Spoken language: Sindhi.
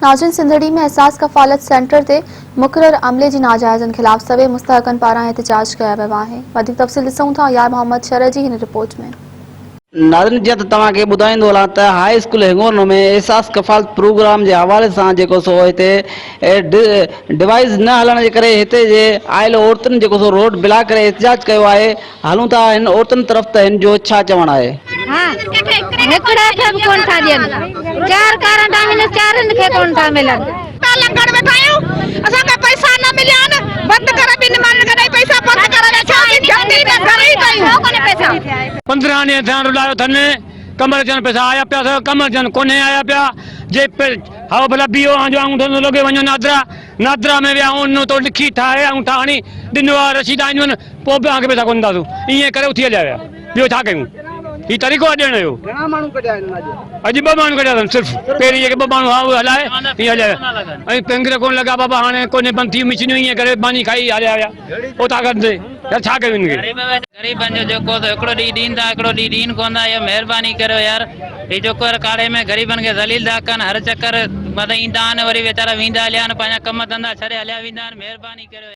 ناظرين سنڌڙي ۾ احساس ڪفالت سينٽر تي مقرر عملي جي ناجائزن خلاف سوين مستحقن پاران احتجاج ڪيا ويو آهي. وڌيڪ تفصيل ڏسون ٿا يار محمد شرح جي هن رپورٽ ۾. ناظرين جيئن ته توهان کي ٻڌائيندو هلان ته هاء اسڪول هنگورنو ۾ احساس ڪفالت پروگرام جي حوالي سان جيڪو سو هتي ڊوائيس نه هلڻ جي ڪري هتي جي آيل عورتن جيڪو سو روڊ بلاڪ ڪري احتجاج ڪيو آهي هلون ٿا هن عورتن طرف ته هن جو ڇا چوڻ آهي. ها هڪڙي کي به ڪونه ٿا ڏين چار ڪارنڊ آهن چارن کي ڪونه ٿا ملن. تان لنگهڻ ويٺا آهيون اسان کي پئسا نه مليا آهن بند ڪري ٻن مهينن کان ڏئي پئسا بند ڪري ويٺا آهيون جلدي ۾ گهر ئي ڪيون. 15 ڏينهن ٿيا آهن رلايو اٿن ڪمر چون پئسا آيا پيا اٿو ڪمر چون ڪونهي آيا پيا جي هائو ڀلا بيهو آن جو آڱوٺو نٿو لڳي وڃو نادرا نادرا ۾ ويا آهيون انهن تو لکي ٺاهي آڱوٺا هڻي ڏنو آهي رسيد آيون آهن پوء به اوهان کي پئسا ڪونه ڏينداسون ائين ڪري اٿي هليا ويا ٻيو ڇا ڪيون هي طريقو آهي ڏيڻ جو گهڻا ماڻهو ڪڍيا آهن اڄ؟ اڄ ٻه ماڻهو ڪڍيا اٿن صرف پهرين جيڪي ٻه ماڻهو هئا اهي هلائي ائين هليا ويا ۽ پينگر ڪونه لڳا بابا هاڻي ڪونهي بند ٿي ويون مشينون ائين ڪري ماني کائي هليا ويا اوطاق تي يار ڇا ڪيون هن کي. غريبن جو جيڪو ته هڪڙو ڏينهن ڏين ٿا هڪڙو ڏينهن ڏين ڪونه ٿا اهو مهرباني ڪريو يار هي جيڪو هر ڪاڙهي ۾ غريبن کي ذليل ٿا ڪن هر چڪر مطلب ايندا آهن وري ويچارا ويندا هليا آهن پنهنجا ڪم ڌنڌا ڇڏي هليا ويندا آهن مهرباني ڪريو.